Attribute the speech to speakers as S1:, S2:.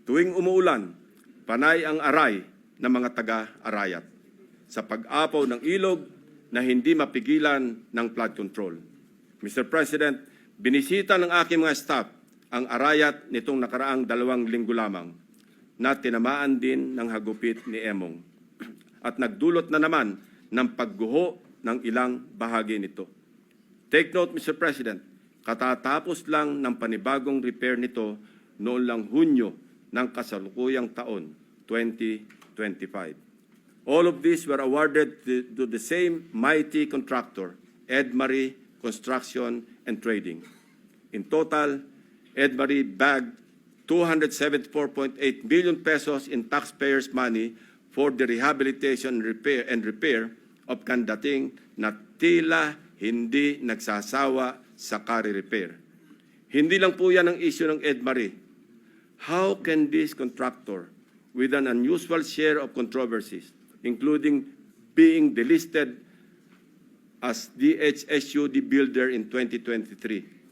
S1: Tuwing umuulan, panay ang aray ng mga taga-Arayat sa pag-apaw ng ilog na hindi mapigilan ng flood control. Mr. President, binisita ng aking mga staff ang Arayat nitong nakaraang 2 linggo lamang na tinamaan din ng hagupit ni Emong at nagdulot na naman ng pagguho ng ilang bahagi nito. Take note, Mr. President, katatapos lang ng panibagong repair nito noon lang Hunyo ng kasalukuyang taon, 2025. All of these were awarded to the same mighty contractor, Edmarie Construction and Trading. In total, Edmarie bagged 274.8 billion pesos in taxpayers' money for the rehabilitation and repair of Candating na tila hindi nagsasawa sa kare-repair. Hindi lang po yan ang issue ng Edmarie. How can this contractor, with an unusual share of controversies, including being delisted as DHSUD builder in 2023,